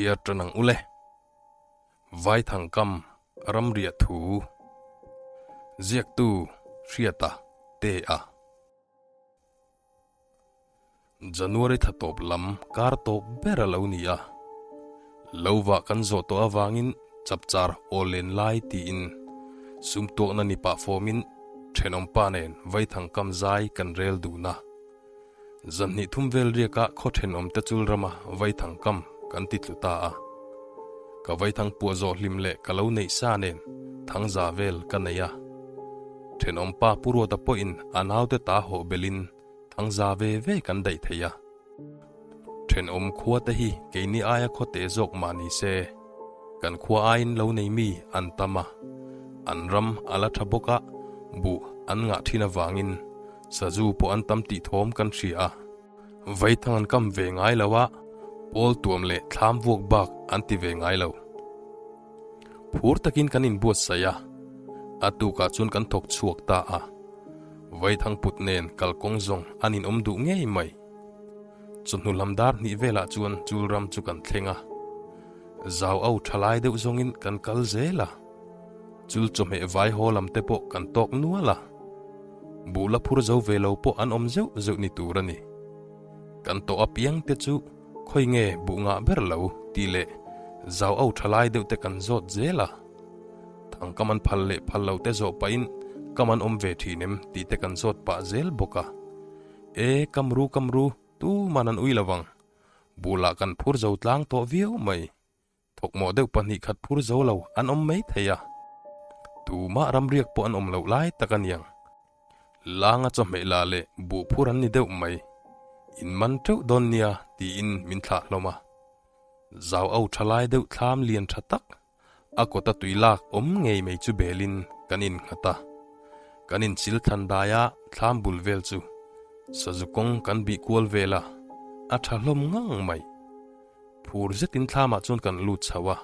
Chhiar tan ang ule. Vaithang kam ramriah thu. Ziaktu Hriata te a. January thla tawp lam kar tawp ber a lo ni a. Lova kan zawh tawh avangin chapchar aw len lai tiin sum tuakna ni pah fawmin thenawmpa nen Vaithang kam zai kan rel dun a. Zanhnih thum vel riaka khaw thenawmte chul rama Vaithang kam kan ti tlu ta a. Ka Vaithang puah zawh hlim leh ka lo neih sa nen thangza vel ka nei a. Thenawmpa Pu Ruata pawhin a naute ta hawh belhin thangza ve ve kan daih thei a. Thenawm khua te hi keini aia khaw teh zawk mah ni se, kan khua aiin lo nei mi an tam a, an ram a la tha bawk a, buh an ngah thin avangin sazu pawh an tam tih thawm kan hria a. Vaithang an kam ve ngai lo a, pawl tuam leh thlam vuak bak an ti ve ngai lo. Phur takin kan inbuatsaih a, a tukah chuan kan thawk chhuak ta a. Vaithang put nen kalkawng zawng an inawm duh ngei mai. Chawhnu lam dar hnih velah chuan chul ram chu kan thleng a. Zau au tha lai deuh zawngin kan kal zel a. Chul chawhmeh vai haw lam te pawh kan tawk nual a. Buh la phur zo ve lo pawh an awm zeuh zeuh ni tur a ni. Kan tawh apiang te chu khawi nge buh ngah ber lo tih leh zau au tha lai deuh te kan zawt zel a. Thang kam an phal leh phal lo te zawh pahin kam an awm ve thin em tih te kan zawt pah zel bawk a. E, kam ru kam ru, tuman an ui lovang. Bulah kan phur zo tlang tawh viau mai. Thawkmawh deuh pahnih khat phur zo lo an awm mai thei a. Tumah ramriak pawh an awm loh lai tak a niang. Langa chawhmeh la leh buh phur an ni deuh mai. In man teuh dawn nia tiin min thlah hlawm a. Zau au tha lai deuh thlam lian tha tak A kawta tui lak awm ngei mai chu belin kan innghat a. Kan inchil thlan dai a, thlam bul vel chu sazu kawng kan bih kual vel a, a tha hlawm ngang mai. Phur zetin thlamah chuan kan lut chho a,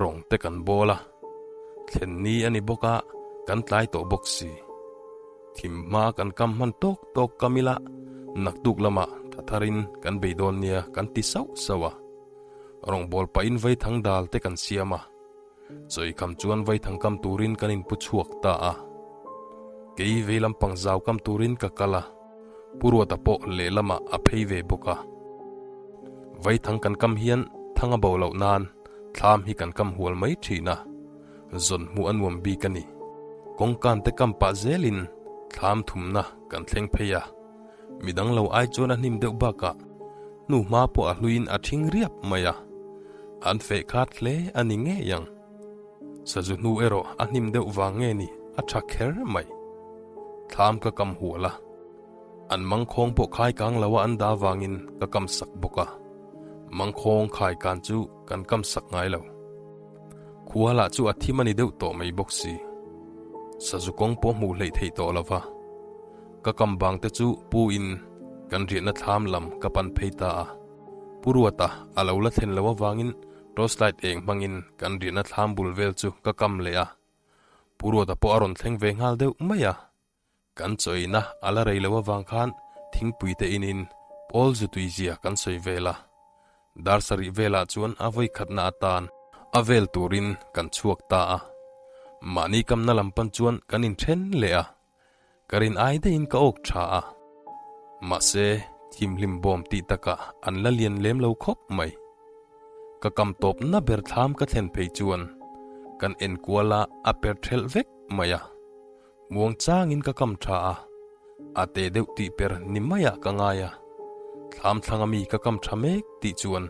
rawng te kan bawl a, thlen ni a ni bawk a, kan tlai tawh bawk si. Thim hma kan kam hman tawk tawk kam ila, naktuk lamah tha tharin kan bei dawn nia kan ti sauh sauh a. Rawngbâwl pahin vaithang dâl te kan siam a, chawikham chuan vaithang kam turin kan inpu chhuak ta a. Kei vei lampang zau kam turin ka kal a, Pu Ruata pawh lehlamah a phei ve bawk a. Vaithang kan kam hian thang a bo loh nan thlam hi kan kam hual mai thin a, zawn hmuh a nuam bik a ni. Kawngkan te kam pah zelin thlam thumna kan thleng phei a, midang lo ai chuan a hnim deuh bakah Hnu hma pawh a hluiin a ṭhing riap mai a, an feh khat hle a ni ngei ang. Sazu hnu erawh a hnim deuh vang nge ni a ṭha kher mai. Thlam ka kam hual a, an mangkhawng pawh khai kang lo a an dah vangin ka kam sak bawk a, mangkhawng khai kan chu kan kam sak ngai lo. Khua lah chu a thim a ni deuh tawh mai bawk si. Sazu kawng pawh hmuh hleih theih tawh lo va. Ka kam bang te chu pu in kan riahna thlam lam ka pan phei ta a. Pu Ruata a lo la thlen lo avangin torchlight eng hmangin kan riahna thlam bul vel chu ka kam leh a. Pu Ruata pawh a rawn thleng ve nghal deuh mai a. Kan chawina a la rei lo avang khan thingpui te inin pawl zu tui zia kan sawi vel a. Dar sarih velah chuan a vawi khatna atan a vel turin kan chhuak ta a. Mahni kamna lam pan chuan kan inthen leh a. Ka rin ai daihin ka awk tha a, mahse thimhlim bawm tih takah an la lian lem lo khawp mai. Ka kam tawp na ber thlam ka thlen phei chuan kan enkual a a per thelh vek mai a, muang changin ka kam tha a, a te deuh tih per ni maiah ka ngai a, thlam thlanga mi ka kam tha mek tih chuan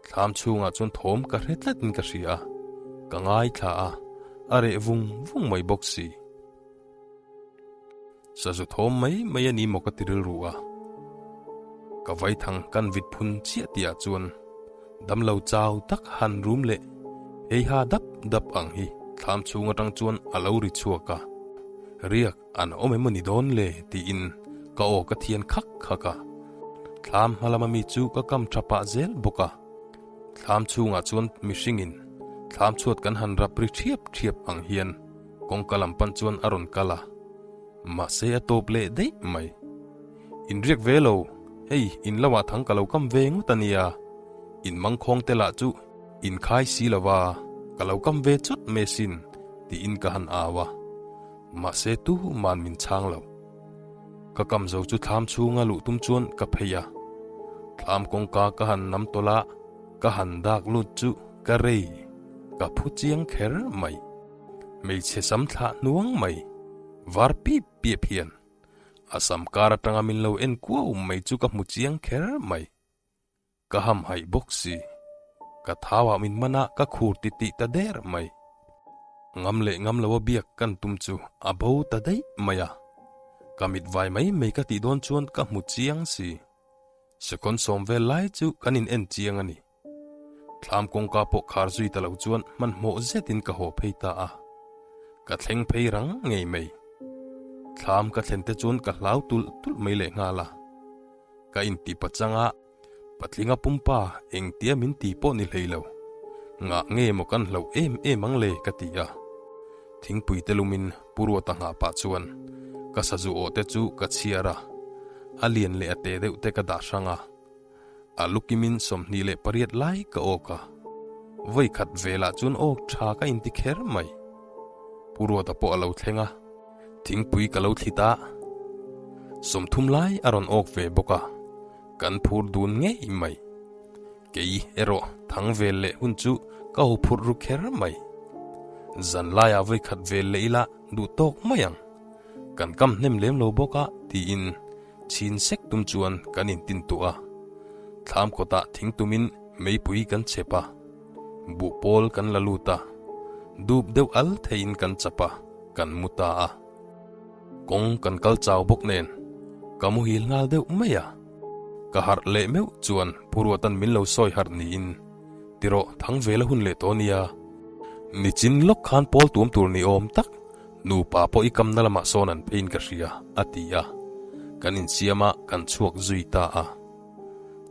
thlam chhungah chuan thawm ka hre tlatin ka hria a, ka ngaithla a, a reh vung vung mai bawk si. Sazu thawm mai mai a ni maw ka ti rilru a. Ka vaithang kan vit phun chiah tihah chuan damlo chau tak han rum leh heiha dap dap ang hi thlam chhung atang chuan a lo ri chhuak a. Riak an awm em aw ni dawn le tiin ka aw ka thian khak khak a. Thlam hma lama mi chu ka kam tha pah zel bawk a. Thlam chhungah chuan mihringin thlam chhuat kan han rap ri thiap thiap ang hian Kawngka lam pan chuan a rawn kal a, mahse a tawp leh daih mai. In riak ve lo, hei in lo ah thang ka lo kam ve ngawt a nia. In mangkhawng te lah chu in khai si lo va, ka lo kam ve chawt mai asin, tiin ka han au a. Mahse tuman min chhang lo. Ka kam zo chu thlam chhunga luh tum chuan ka phei a. Thlam kawngka ka han nam tawlh a, ka han dak lut chu ka rei, ka phu chiang kher mai. Hmeichhe sam thlah hnuang mai, var pip pip hian a sam kar atanga min lo en kuau mai chu ka hmu chiang kher mai. Ka hamhaih bawk si. Ka thauah min man a, ka khur ti tih ta der mai. Ngam leh ngam lo a biak kan tum chu a bo ta daih mai a. Ka mit vai mai mai ka tih dawn chuan ka hmu chiang si. Second sawm vel lai chu kan in en chiang a ni. Thlam kawngka pawh khar zui ta lo chuan hmanhmawh zetin ka haw phei ta a. Ka thleng phei rang ngei mai. Thlam ka thlen te chuan ka hlau tulh tulh mai lehnghal a. Ka inti pachang a, patlinga pumpa engtia min ti pawh ni hlei lo. Ngah nge maw kan hlauh em em ang le ka ti a. Thingpui te lumin Pu Ruata nghah pah chuan ka sazu aw te chu ka chhiar a, a lian leh a te deuh te ka dah hrang a. A lukimin 28 lai ka awk a, vawi khat velah chuan awk tha ka inti kher mai. Pu Ruata pawh a lo thleng a. Thingpui ka lo thlit a, 30 lai a rawn awk ve bawk a, kan phur dun ngei mai. Kei erawh thang vel leh hun chu ka ho phurh ru kher mai. Zan laiah vawi khat vel leh ila duh tawk mai ang. Kan kam hnem lem lo bawk a tiin chhin sek tum chuan kan intin tuah a. Thlam kawtah thing tumin meipui kan chep a. Buh pawl kan la lut a, dup deuh al theiin kan chap a, kan mu ta a. Kawng kan kal chau bawk nen, ka muhil nghal deuh mai a. Ka harh leh meuh chuan Pu Ruatan min lo sawi harh niin, Tirawh thang vel a hun leh tawh nia. Nichin lawk khan pawl tuam tur ni awm tak, nupa pawh i kamna lamah sawn an pheiin ka hria, a ti a. Kan insiam a, kan chhuak zui ta a.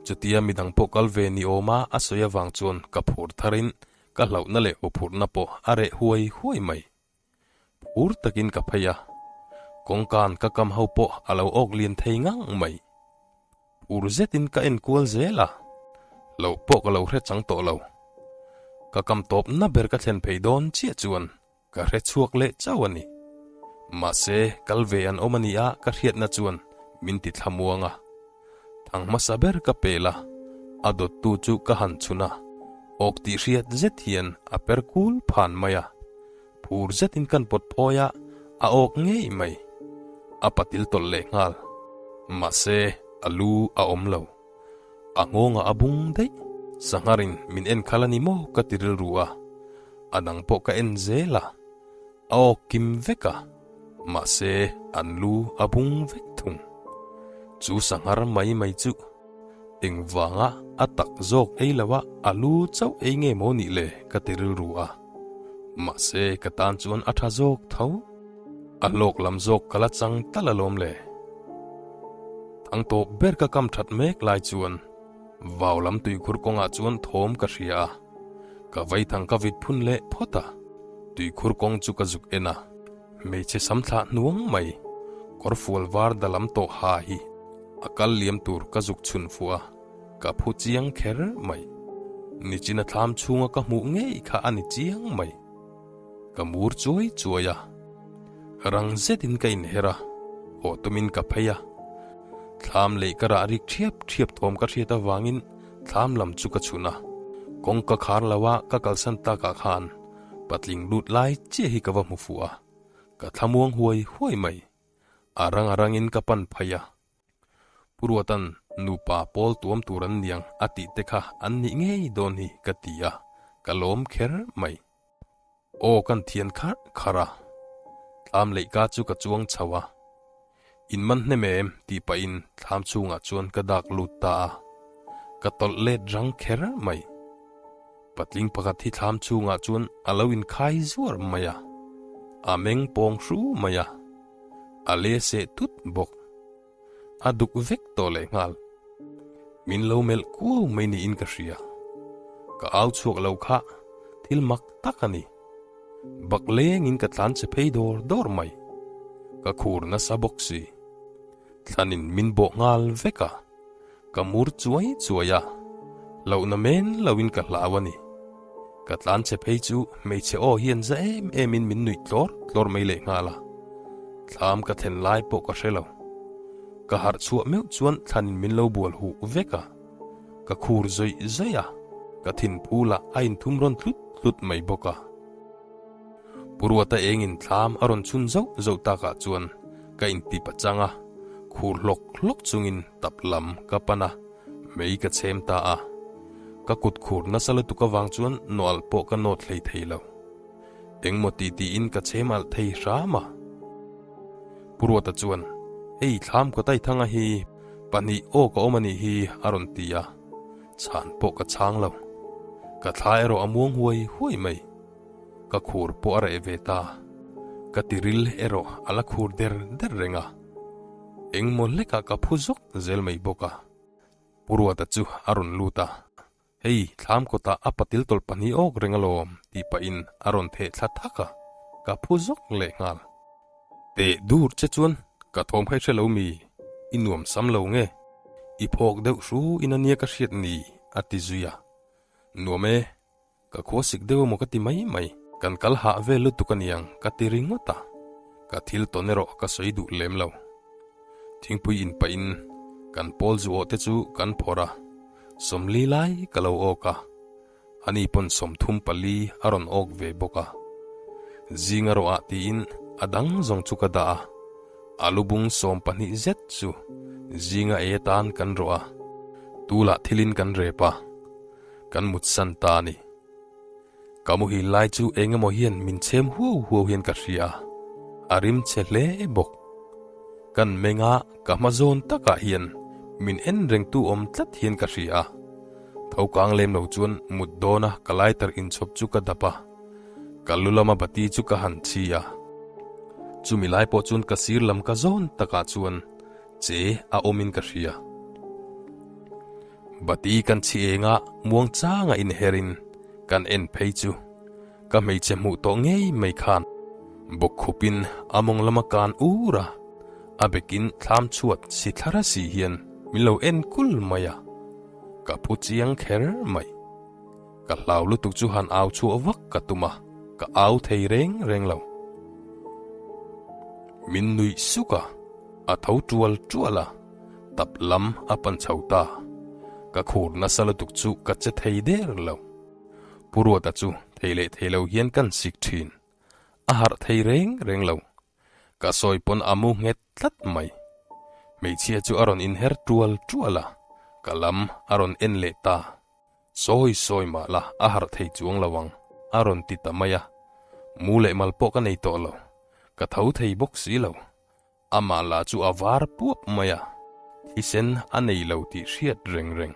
Chutia midang pawh kal ve ni awma a sawi avang chuan ka phur tharin ka hlauhna leh huphurhna pawh a reh huai huai mai. Phur takin ka phei a, kawngkan ka kam ho pawh a lo awk lian thei ngang mai. Phur zetin ka en kual zel a, hlauh pawh ka lo hre chang tawh lo. Ka kam tawpna ber ka thlen phei dawn chiah chuan Ka hre chhuak leh chauh a ni. Mahse, kal ve an awm a ni a ka hriatna chuan min ti thlamuang a. Thang hmasa ber ka pel a, a dawttu chu ka han chhun a, awk tih hriat zet hian a per kul phan mai a. Phur zetin kan pawt phawi a, a awk ngei mai. A patil tawlh leh nghal. Mahse, a lu a awm lo. A nghawngah a bung daih. Sangharin min en khalh a ni maw ka ti rilru a, a dang pawh ka en zel a, a awk kim vek a, mahse an lu a bung vek thung. Chu sanghar mai mai chu engvanga a tak zawk ei lo a a lu chauh ei nge maw nih le ka ti rilru a, mahse ka tan chuan a tha zawk tho. A hlawk lam zawk ka la chang tal alawm le. Thang tawp ber ka kam that mek lai chuan vau lam tuikhur kawngah chuan thawm ka hria a, ka vaithang ka vit phun leh phawt a, tuikhur kawng chu ka zuk en a, hmeichhe sam thlah hnuang mai, kawr fual var da lam tawh ha hi a kal liam tur ka zuk chhun fuh a, ka phu chiang kher mai. Nichina thlam chhunga ka hmuh ngei kha a ni chiang mai. Ka mur chuai chuai a, rang zetin ka inher a, haw tumin ka phei a. Thlam leh ka rah rik thiap thiap thawm ka hriat avangin thlam lam chu ka chhun a, kawngka khar lo a ka kalsan takah khan patling lut lai chiah hi ka va hmu fuh a, ka thlamuang huai huai mai. A rang a rangin ka pan phei a. Pu Ruatan nupa pawl tuam tur an niang a tih te kha an nih ngei dawn hi ka ti a, ka lawm kher mai. Aw kan thian kharh kharh a, thlam leihka chu ka chuang chho a. In man hnem em tih pahin thlam chhungah chuan ka dak lut ta a, ka tawlh let rang kher mai. Patling pakhat hi thlam chhungah chuan a lo inkhai zuar mai a, a meng pawng hru mai a. A le seh tut bawk. A duk vek tawh leh nghal. Min lo melh kuau mai niin ka hria. Ka au chhuak lo kha thil mak tak a ni. Bak lengin ka tlan che phei dawr dawr mai. Ka khur nasa bawk si. Thlanin min bawh nghal vek a. Ka mur chuai chuai a. Hlauhna men loin ka hlau a ni. Ka tlan che phei chu hmeichhe aw hian za em emin min nuih tlawr tlawr mai leh nghal a. Thlam ka thlen lai pawh ka hre lo. Ka harh chhuah meuh chuan thlanin min lo bual huh vek a. Ka khur zawih zawih a, ka thinphu lah a inthum rawn tlut tlut mai bawk a. Pu Ruata engin thlam a rawn chhun zauh zauh takah chuan ka inti pachang a, khur hlawk hlawk chungin tap lam ka pan a, mei ka chhem ta a. Ka kut khur nasa lutuk avang chuan nawalh pawh ka nawt hlei thei lo. Engmaw ti tiin ka chhem alh thei hram a. Pu Ruata chuan, Hei thlam kawtai thanga hi pahnih aw ka awm a nih hi a rawn ti a, chhan pawh ka chhang lo. Ka thla erawh a muang huai huai mai. Ka khur pawh a reh ve ta. Ka tiril erawh a la khur der der reng a. Engmaw hlekah ka phu zawk zel mai bawk a. Pu Ruata chu a rawn lut a, Hei, thlam kawtah a patil tawlh pahnih awk reng alawm tih pahin a rawn theh thla thak a, ka phu zawk leh nghal. Teh dur che chuan ka thawm kha i hre lo mi? I nuam sam lo nge? I phawk deuh hru in ania ka hriat ni a ti zui a. Nuam e, Ka khua sik deuh emaw ka ti mai mai. Kan kal hah vel lutuk aniang ka ti ringawt a, ka thil tawn erawh ka sawi duh lem lo. Thingpui in pahin kan pawl zu awh te chu kan phawrh a, sawmli lai ka lo awk a, ani pawn 34 a rawn awk ve bawk a. Zing a rawh ah tiin a dang zawng chu ka dah a, a lu bung 12 zet chu zinga ei atan kan rawh a, tulah thilin kan rep a. Kan mutsan ta a ni. Ka muhil lai chu eng emaw hian min chhem huau huau hian ka hria a, a rim che hle bawk. Kan menga ka hma zawn takah hian min en rengtu awm tlat hian ka hria a. Tho kang lem lo chuan mut dawna ka lighter inchhawp chu ka dap a, ka lu lama bati chu ka han chhi a. Chumi lai pawh chuan ka sir lam ka zawn takah chuan che a awmin ka hria. Bati kan chhi enga muang changa inherin kan en phei chu ka hmeichhe hmuh tawh ngei mai khan bawkkhupin a mawng lama kan ur a, a bekin thlam chhuat si thlara si hian min lo en kul mai a, ka phu chiang kher mai. Ka hlau lutuk chu han au chhuah vak ka tum a, ka au thei reng reng lo. Min nuih suk a, a tho tual tual a. Tap lam a pan chho ta. Ka khur nasa lutuk chu ka che thei der lo. Pu Ruata chu thei leh thei lo hian kan sik thin. A harh thei reng reng lo. Ka sawi pawn a mu nghet tlat mai. Hmeichhia chu a rawn inher tual tual a, ka lam a rawn en leh ta. Sawi sawi mah la a harh thei chuang lo ang, a rawn ti ta mai a. Mu leh mal pawh ka nei tawh lo. Ka tho thei bawk si lo. Amah lah chu a var puap mai a, thisen a nei lo tih hriat reng reng.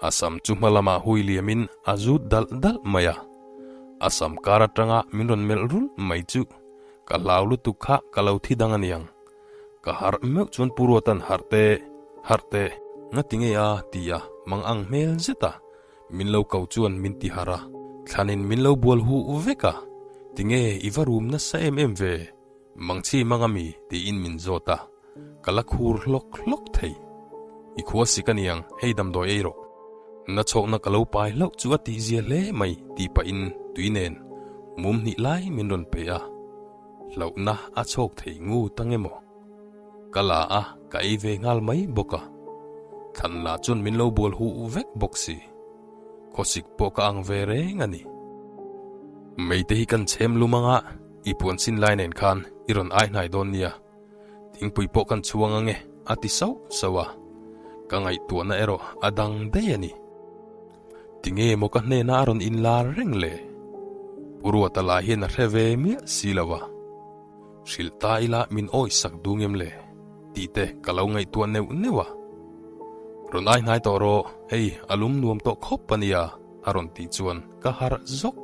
A sam chu hma lamah hui liamin a zut dalh dalh mai a, a sam kar atanga min rawn melh rulh mai chu ka hlau lutuk kha ka lo thi dang aniang. Ka harh meuh chuan Pu Ruatan harh teh, harh teh, ngati nge a ti a, mang ang hmel zet a, min lo ko chuan min ti harh a, thlanin min lo bual huh vek a, tinge i va rum nasa em em ve? Mangchhi mang ami tiin min zawt a, ka la khur hlawk hlawk thei. I khua sik aniang, hei damdawi ei rawh. Na chhawkna ka lo pai hlauh chu a tihzia hle mai tih pahin tui nen mum hnih lai min rawn pe a, hlauhna a chhawk thei ngu ta nge maw? Ka la a, ka ei ve nghal mai bawk a. Thlan lah chuan min lo bual huh vek bawk si. Khawsik pawh ka ang ve reng a ni. Meite hi kan chhem lum anga i puan sin lai nen khan i rawn ai hnai dawn nia. Thingpui pawh kan chhuang ange a ti sauh sauh a. Ka ngaihtuahna erawh a dang daih a ni. Tinge maw ka hnena a rawn inlar reng le? Pu Ruata lah hian a hre ve miah si lo a. Hrilh ta ila min awi sak duh ngem le? Tih te ka lo ngaihtuah neuh neuh a. Rawn ai hnai tawh rawh, hei a lum nuam tawh khawp a nia a rawn tih chuan ka harh zawk.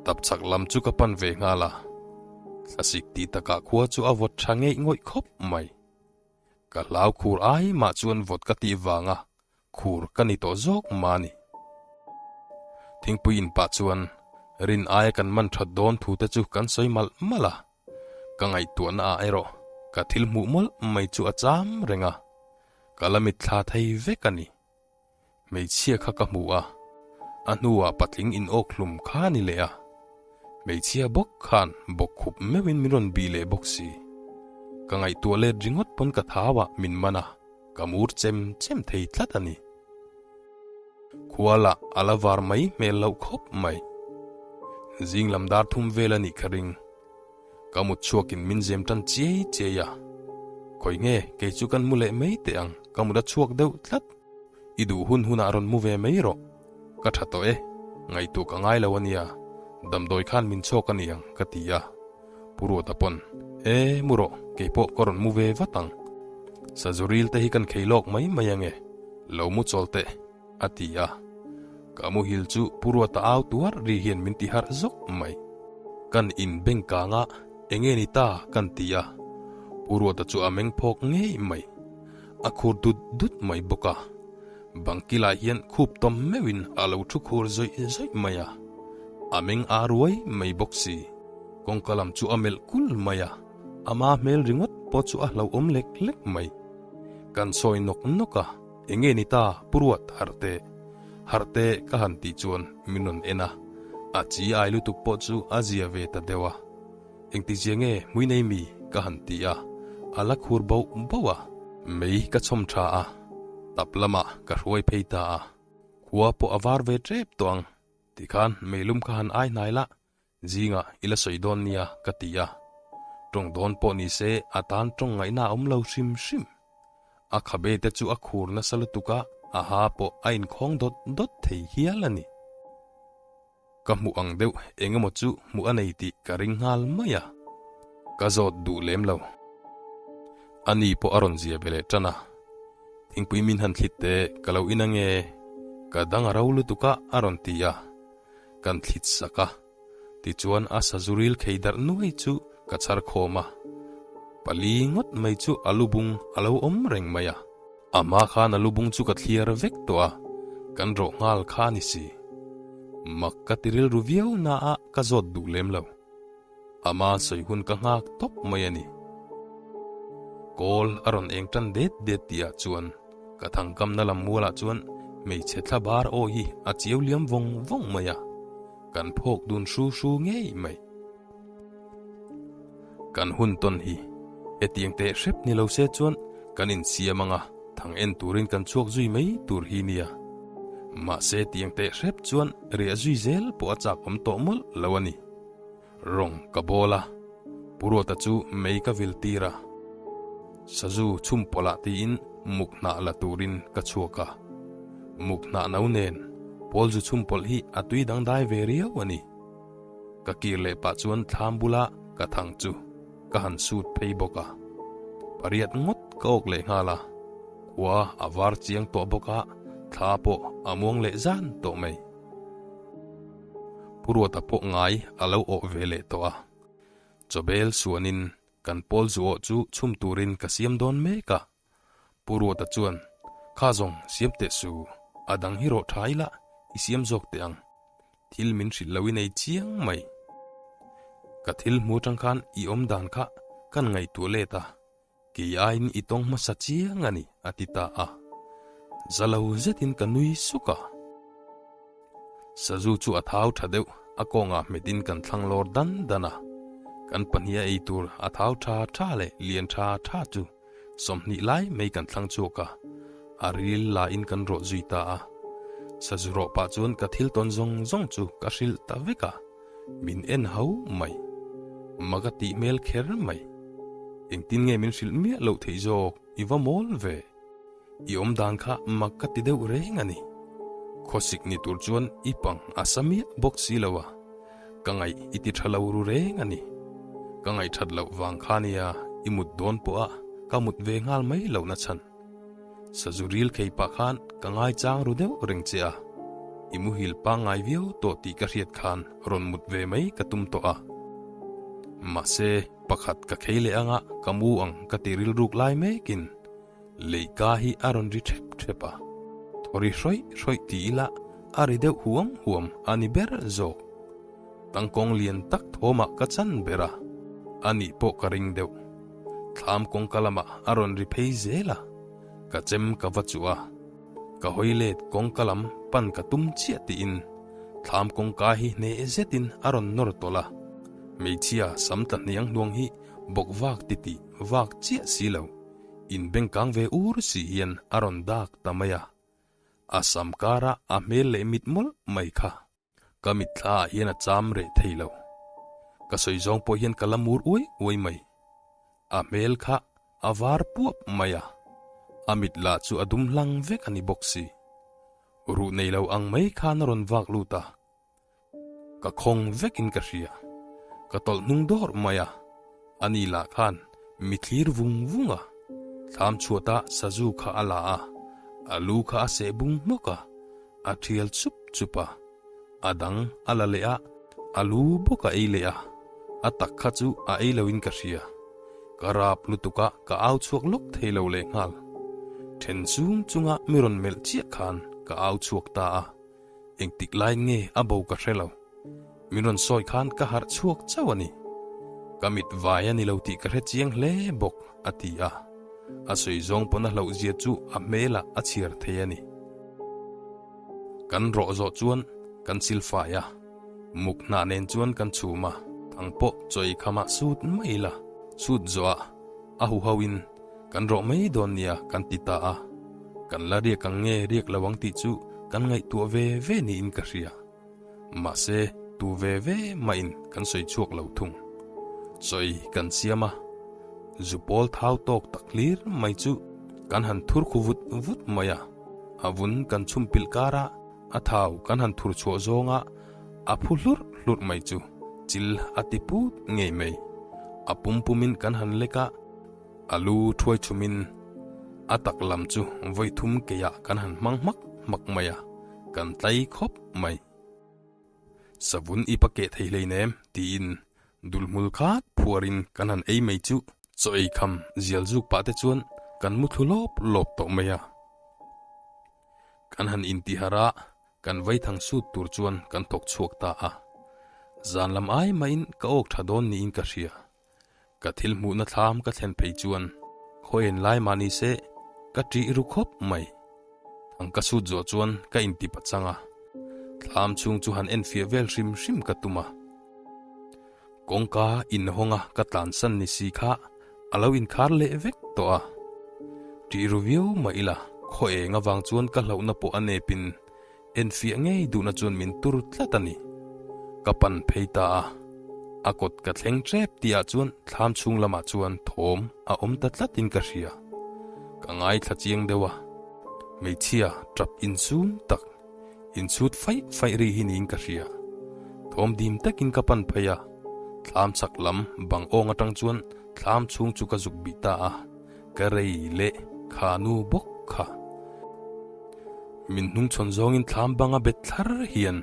Tap chak lam chu ka pan ve nghal a, thlasik tih takah khua chu a vawt tha ngeih ngawih khawp mai. Ka hlau khur ai mah chuan vawt ka tih vanga khur ka ni tawh zawk mah a ni. Thingpui in pah chuan rin aia kan man that dawn thu te chu kan sawi malh malh a, ka ngaihtuahna ah erawh ka thil hmuh mawlh mai chu a cham reng a, ka la mitthla thei vek a ni. Hmeichhia kha ka hmu a, a hnuah patling in awk hlum kha ni leh a. Hmeichhia bawk khan bawk khup meuhin min rawn bih leh bawk si. Ka ngaihtuah let ringawt pawn ka thau ah min man a, ka mur chem chem thei tlat a ni. Khua lah a la var mai hmel loh khawp mai. Zing lam dar thum vel a nih ka ring. Ka mut chhuakin min zem tan chiai chiai a. Khawi nge kei chu kan mu leh mai teh ang, ka mut a chhuak deuh tlat. I duh hun hunah rawn mu ve mai rawh. Ka tha tawh e, ngaihtuah ka ngai lo a nia, damdawi khan min chhawk a ni ang ka ti a. Pu Ruata pawn, E, mu rawh, kei pawh ka rawn mu ve vat ang. Sazuril te hi kan khei lawk mai mai ange, lo mu chawl teh, a ti a. Ka muhil chu Pu Ruata au tuar ri hian min ti harh zawk mai. Kan in beng kang a, enge ni ta kan ti a. Pu Ruata chu a meng phawk ngei mai. A khur dut dut mai bawk a. Bang kilah hian khup tawm meuhin a lo thu khur zawih zawih mai a. A meng a ruai mai bawk si. Kawngka lam chu a melh kul mai a, ama hmel ringawt pawh chu a hlauhawm lek lek mai. Kan sawi nawk nawk a, enge ni ta Pu Ruat harh teh, harh teh ka han tih chuan min rawn en a, a chi ai lutuk pawh chu a zia ve ta deuh a. Engtizia nge hmui nei mi ka han ti a, a la khur bauh bauh a. Mei ka chhawm tha a, tap lamah ka hruai phei ta a, khua pawh a var ve tep tawh ang, tikhan meilum kha han ai hnai la, zingah i la sawi dawn nia ka ti a. Tawng dawn pawh ni se a tan tawng ngaihna a awm lo hrim hrim. A khabe te chu a khur nasa lutuk a, a ha pawh a inkhawng dawt dawt thei hial a ni. Ka hmuh ang deuh eng emaw chu hmuh a nei tih ka ring nghal mai a, ka zawt duh lem lo. A ni pawh a rawn zia ve leh tan a, Thingpui min han thlit teh ka lo in ange, ka dang a ro lutuk a a rawn ti a, kan thlit sak a. Tichuan a sazuril khei darh nuai chu ka chhar khawm a, pali ngawt mai chu a lubung a lo awm reng mai a. A hma khan a lubung chu ka thliar vek tawh a, kan rawh nghal kha a ni si. Mak ka ti rilru viau na a ka zawt duh lem lo. Ama sawi hun ka nghak tawp mai a ni. Kawl a rawn eng tan det det tih ah chuan ka thangkamna lam mualah chuan hmeichhe thla bar aw hi a chiau liam vawng vawng mai a, kan phawk dun hru hru ngei mai. Kan hun tawn hi hetiang teh hrep ni lo se chuan kan insiam ang a, thang en turin kan chhuak zui mai tur hi nia. Mahse tiang teh hrep chuan riah zui zel pawh a chak awm tawh mawlh lo a ni. Rawng ka bawl a, Pu Ruata chu mei ka vil tir a, Sazu chhum pawlh ah tiin muk hnah la turin ka chhuak a. Muk hnah no nen Pawlzu chhum pawlh hi a tui dangdai ve riau a ni. Ka kir leh pah chuan thlam bula ka thang chu ka han sut phei bawk a. Pariat ngawt ka awk leh nghal a, khua a var chiang tawh bawk a, thla pawh a muang leh zan tawh mai. Pu Ruata pawh ngai a lo awh ve leh tawh a, chawbel suanin kan pawl zu awh chu chhum turin ka siam dawn mek a. Pu Ruata chuan, Kha zawng, siam teh su, a dang hi rawh tha ila, i siam zawk teh ang. Thil min hrilh lo i nei chiang mai. Ka thil hmu atang khan i awm dan kha kan ngaihtuah let a, kei aiin i tawng hmasa chiang a ni, a ti ta a. Za lo zetin ka nui suk a. Sazu chu a thau tha deuh, a kawngah hmetin kan thlang lawr dan dan a. Kan pahniha ei tur a thau tha tha leh lian tha tha chu 20 lai mai kan thlang chhuak a, a ril lain kan rawh zui ta a. Sazu rawh pah chuan ka thil tawn zawng zawng chu ka hrilh ta vek a, min en hau mai. Mak a tih hmel kher mai. Engtin nge min hrilh miah loh theih zawk, i va mawl ve. I awm dan kha mak ka ti deuh reng a ni. Khawsik ni tur chuan i pang a sa miah bawk si lo a, ka ngaih i ti tha lo ru reng a ni. Ka ngaih that loh vang kha nia i mut dawn pawh a ka mut ve nghal mai loh na chhan. Sazu ril khei pah khan ka ngaichang ru deuh reng che a, i muhil pangngai viau tawh tih ka hriat khan rawn mut ve mai ka tum tawh a. Mahse, pakhat ka khei leh anga ka mu ang ka ti rilruk lai mekin Leihka hi a rawn ri ṭhep ṭhep a, thaw ri hrawih hrawih ti ila a ri deuh huam huam a ni ber zawk. Tangkawng lian tak thawmah ka chan ber a, a nih pawh ka ring deuh. Thlam kawngka lamah a rawn ri phei zel a, ka chem ka va chuh a. Ka hawi let kawngka lam pan ka tum chiah tiin thlam kawngka hi hneh zetin a rawn nawr tawlh a. Hmeichhia sam tla hniang hnuang hi bawk vak titih vak chiah si lo, inbengkang ve ur si hian a rawn dak ta mai a. A sam karah a hmel leh mit mawlh mai kha. Ka mitthla ah hian a cham reh thei lo. Ka sawi zawng pawh hian ka la mur uai uai mai. A hmel kha a var puap mai a, a mit lah chu a dum hlang vek a ni bawk si. Ruh nei lo ang mai khan a rawn vak lut a. Ka khawng vekin ka hria. Ka tawlh hnung dawrh mai a, ani lah khan mi thlir vung vung a. Thlam chhuata sazu kha a la a, a lu kha a seh bung hmawk a. A thial chup chup a, a dang a la leh a, a lu bawk a ei leh a, a tak kha chu a ei loin ka hria. Ka rap lutuk a, ka au chhuak lawk thei lo leh nghal. Then chung chunga mi rawn melh chiah khan ka au chhuak ta a, engtik laiin nge a bo ka hre lo. Min rawn sawi khan ka harh chhuak chauh a ni. Ka mit vai a ni lo tih ka hre chiang hle bawk, a ti a. A sawi zawng pawn a hlauhzia chu a hmelah a chhiar thei a ni. Kan rawh zawh chuan kan silfai a, muk hnah nen chuan kan chhum a, thang pawh chawi khamah sut mai la, sut zawhah a huho in kan rawh mai dawn nia kan ti ta a. Kan la riak ang nge riak lo ang tih chu kan ngaihtuah ve ve niin ka hria. Mahse, tu ve ve mahin kan sawi chhuak lo thung. Sawi kan siam a, zu pawl thau tawk tak hlir mai chu kan han thur khu vut vut mai a, a vun kan chhum pilh kar a, a thau kan han thur chhuah zawng a, a phu hlurh hlurh mai chu chil a ti put ngei mai. A pum pumin kan han lek a, a lu thuai chhumin a tak lam chu vawi thum keiah kan han hmang hmak hmak mai a, kan tlai khawp mai. Savun i pa keh thei hleinem tiin dulhmul khat phuarin kan han ei mai chu chaw ei kham zial zuk pah te chuan kan mu thlu lawp lawp tawh mai a. Kan han intihar a, kan vaithang sut tur chuan kan thawk chhuak ta a. Zan lam ai mahin ka awk tha dawn niin ka hria. Ka thil hmuhna thlam ka thlen phei chuan khaw en lai mah ni se ka ṭih ru khawp mai. Thang ka sut zawh chuan ka inti pachang a, thlam chhung chu han enfiah vel hrim hrim ka tum a. Kawngka inhawnga ka tlansan ni si kha a lo inkhar leh vek tawh a. Ṭih ru viau mah ila khaw eng avang chuan ka hlauhna pawh a nepin Enfiah ngei duhna chuan min tur tlat a ni. Ka pan phei ta a, a kawt ka thleng ṭep tihah chuan thlam chhung lamah chuan thawm a awm ta tlatin ka hria. Ka ngaithla chiang deuh a, hmeichhia ṭap insum tak, inchhut faih faih ri hi niin ka hria. Thawm dim takin ka pan phei a, thlam chhak lam bang awng aṭang chuan thlam chhung chu ka zuk bih ta a. Ka rei leh kha nu bawk kha. Min hnungchhawn zawngin thlam banga bet thlar hian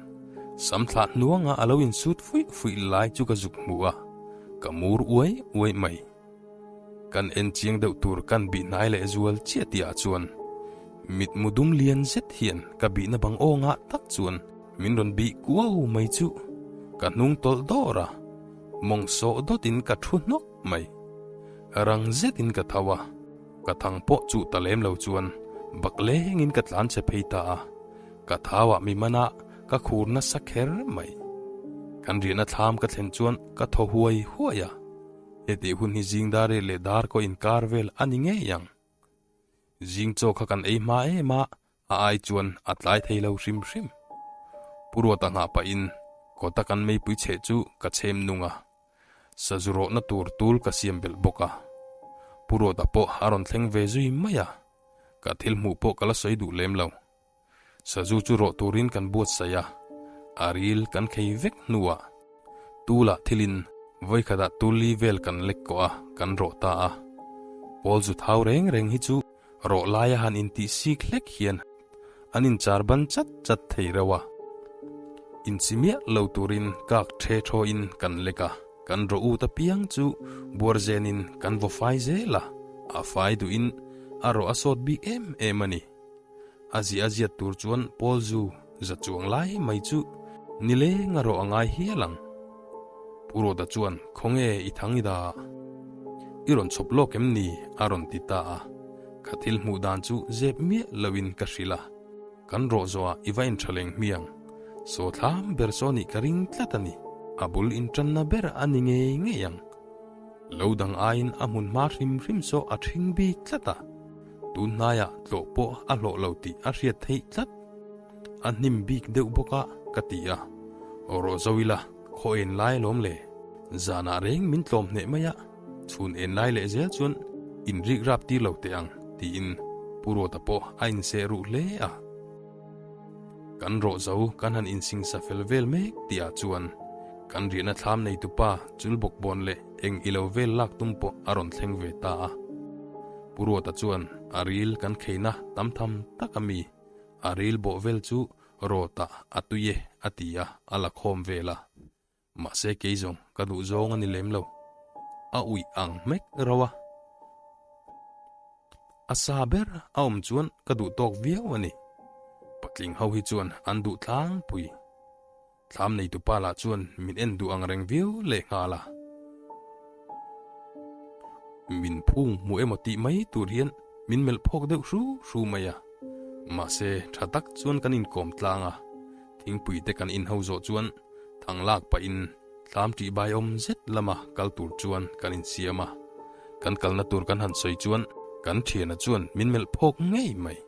sam thlah hnuanga a lo insut fuih fuih lai chu ka zuk hmu a, ka mur uai uai mai. Kan en chiang deuh tur kan bih hnai leh zual chiah tihah chuan mitmu dum lian zet hian ka bihna bang aw ngah tak chuan min rawn bih kuau mai chu ka hnung tawlh dawr a, mawng sawh dawtin ka thu hnawk mai. Rang zetin ka tho a, ka thang pawh chuh ta lem lo chuan bak lengin ka tlan che phei ta a, ka thauah mi mana ka khur nasa kher mai. Kan riahna thlam ka thlen chuan ka thaw huai huai a, hetih hun hi zing dar riat leh dar kaw inkar vel a ni ngei ang. Zing chaw kha kan ei hma em a, a ai chuan a tlai thei lo hrim hrim. Pu Ruata nghah pahin kawta kan meipui chheh chu ka chhem nung a, sazu rawhna tur tul ka siam belh bawk a. Pu Ruata pawh a rawn thleng ve zui mai a, ka thil hmuh pawh ka la sawi duh lem lo. Sazu chu rawh turin kan buatsaih a, a ril kan khei vek hnuah tulah thilin vawikhatah tulli vel kan lek kawh a, kan rawh ta a. Pawl zu thau reng reng hi chu rawh laia han intih sik hlek hian an inchar ban chat chat thei reuh a. Inchi miah lo turin kak the thawin kan lek a, kan rawh ut apiang chu buar zenin kan vaw fai zel a, a fai duhin a rawh a sawt bik em em a ni. A ziah a ziat tur chuan Paul zu za chuang lai mai chu nileng a rawh a ngai hial ang. Pu Rawta chuan Khawnge i thang i dah? I rawn chhawp lawk em ni? a rawn ti ta a. Ka thil hmuh dan chu zep miah loin ka hrilh a. Kan rawh zawhah i va inṭha leng hmiang. Saw thlam ber saw nih ka ring tlat a ni. A bul inṭanna ber a ni ngei ngei ang. Lo dang aiin a hmun hma hrim hrim saw a ṭhing bik tlat a. Tun hnaiah tlawh pawh a hlawh lo tih a hriat theih tlat. A hnim bik deuh bawk a, ka ti a. Aw rawh zo ila, khaw en lai alawm le. Zanah reng min tlawm hneh mai a, chhun en lai leh zel chuan inrik rap tir lo teh ang, tiin Pu Ruata pawh a inseh ruh hle a. Kan rawh zo kan han insingsa fel vel mek tihah chuan kan riahna thlam neitupa chul bawk bawn leh eng ilo vel lak tum pawh a rawn thleng ve ta a. Pu Ruata chuan a ril kan kheina tam tham tak a mi a ril bawh vel chu rawtah a tui e a ti a, a la khawm vel a. Mahse kei zawng ka duh zawng a ni lem lo. A uih ang hmek rauh a. A sa ber a awm chuan ka duh tawk viau a ni. Patling ho hi chuan an duh tlangpui. Thlam neitupa lah chuan min en duh ang reng viau leh nghal a. Min phung hmu emaw tih mai tur hian min melh phawk deuh hru hru mai a. Mahse tha tak chuan kan inkawm tlang a. Thingpui te kan inho zawh chuan thang lak pahin thlam ṭih bai awm zet lama kal tur chuan kan insiam a. Kan kalna tur kan han sawi chuan kan ṭhiana chuan min melh phawk ngei mai.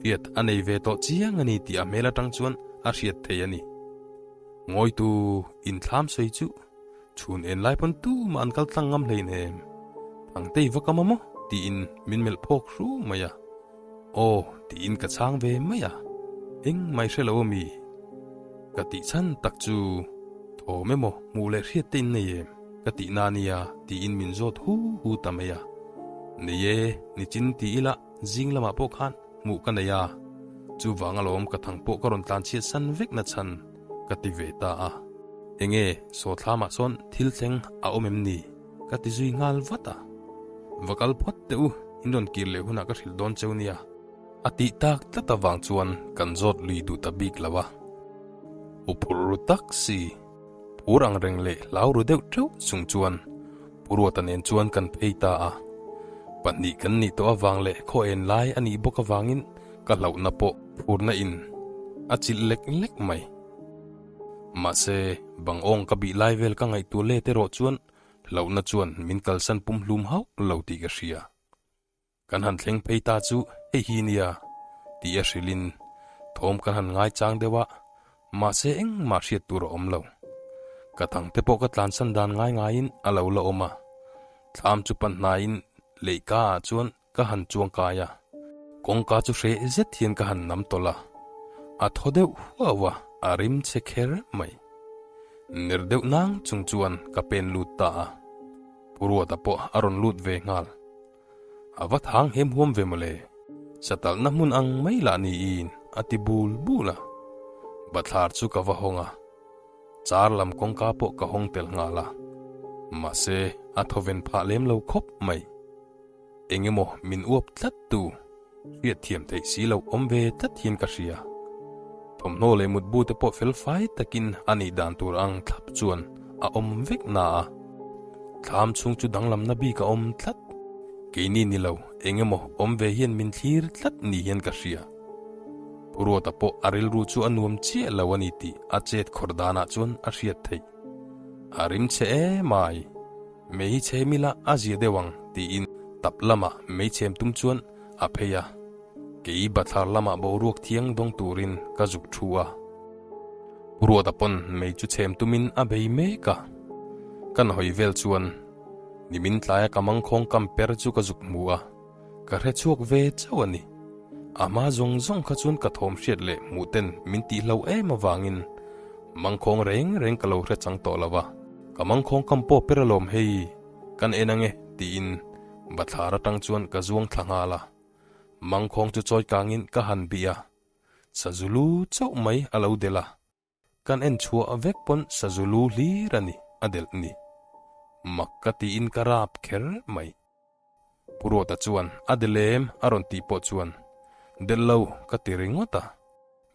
Hriat a nei ve tawh chiang a ni tih a hmel aṭang chuan a hriat thei a ni. Ngawitu inthlam sawi chu chhun en lai pawn tumah an kal tlang ngam hleinem. Thangtei va kam a maw? tiin min melh phawk hru mai a. Aw tiin ka chhang ve mai a, eng mai hre lo ami? Ka tih chhan tak chu thawm emaw hmuh leh hriat te in nei em? Ka tih na nia tiin min zawt hu hu ta mai a. Nei e, nichin ti ila zing lamah pawh khan hmuh ka nei a, chuvang alawm ka thang pawh ka rawn tlan chhiat san vek na chhan ka ti ve ta a. Enge sawthlamah sawn thil thleng a awm em ni? Ka ti zui nghal vat a. Va kal phawt teh u, in rawn kir leh hunah ka hrilh dawn cheu nia. A tih tak tlat avang chuan kan zawt lui duh ta bik lo a. U phur ru tak si, phur ang reng leh hlau ru deuh teuh chung chuan Pu Ruata nen chuan kan phei ta a. Pahnih kan nih tawh avang leh khaw en lai a nih bawk avangin ka hlauhna pawh phurna in a chilh lek lek mai. Mahse, bang awng ka bih lai vel ka ngaihtuah let erawh chuan hlauhna chuan min kalsan pumhlum hauh lo tih ka hria. Kan han thleng phei ta chu hei hi nia tih a hrilhin thawm kan han ngaichang deuh a, mahse engmah hriat tur a awm lo. Ka thangte pawh ka tlansan dan ngai ngaiin a lo la awm a, thlam chu pan hnaiin leihka ah chuan Ka han chuang kai a, kawngka chu hreh zet hian ka han nam tawlh a, a thaw deuh huau a, a rim che kher mai. Ner deuh nang chung chuan ka pen lut ta a, Pu Ruata pawh a rawn lut ve nghal. A va thang hem huam ve mawle, satalhna hmun ang mai lah niin a ti bul bul a. Bathlar chu ka va hawng a, car lam kawngka pawh ka hawng tel nghal a, mahse a thawven phah lem lo khawp mai. Eng emaw min uap tlat tu, hriat thiam theih si loh awm ve tlat hian ka hria. Thawmhnaw leh mutbu te pawh fel fai takin a nih dan tur ang thlap chuan a awm vek na a. Thlam chhung chu danglamna bik a awm tlat. Keini ni lo eng emaw awm ve hian min thlir tlat ni hian ka hria. Pu Ruata pawh a rilru chu a nuam chiah lo a ni tih a chet khawr danah chuan a hriat theih. A rim che emai. Mei hi chhem ila a zia deuh ang tiin tap lamah mei chhem tum chuan a phei a, kei bathlar lamah boruak thiang dawng turin ka zuk thu a. Pu Ruata pawn mei chu chhem tumin a bei mek a, kan hawi vel chuan nimin tlaia ka mangkhawng kam per chu ka zuk hmu a. Ka hre chhuak ve chauh a ni. A hma zawng zawng kha chuan ka thawm hriat leh hmuh ten min tih hlo em avangin mangkhawng reng reng ka lo hre chang tawh lo va. Ka mangkhawng kam pawh per alawm hei, kan en ange tiin bathlar atang chuan ka zuang thla nghal a. Mangkhawng chu chawi kangin ka han bih a, sazu lu chauh mai a lo delh a. Kan en chhuah vek pawn sazu lu hlir a ni, a delh ni. Mak ka tiin ka rap kher mai. Pu Ruata chuan a delh em a rawn tih pawh chuan delh lo ka ti ringawt a.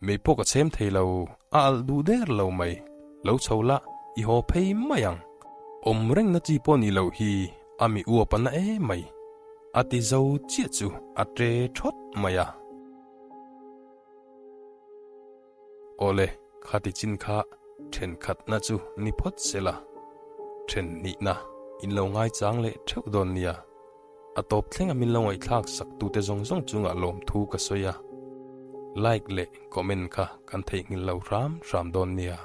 Mei pawh ka chhem thei lo, a alh duh der lo mai, lo chho la i haw phei mai ang. Awm rengna chi pawh ni loh hi a mi uap a na em mai, a ti zo chiah chu a ṭe ṭhawt mai a. Awle, khati chin kha thenkhatna chu ni phawt sela, then nihna in lo ngaichang leh theuh dawn nia. A tawp thlenga min lo ngaihthlak sak tute zawng zawng chungah lawmthu ka sawi a, like leh comment kha kan theihnghilh lo hram hram dawn nia.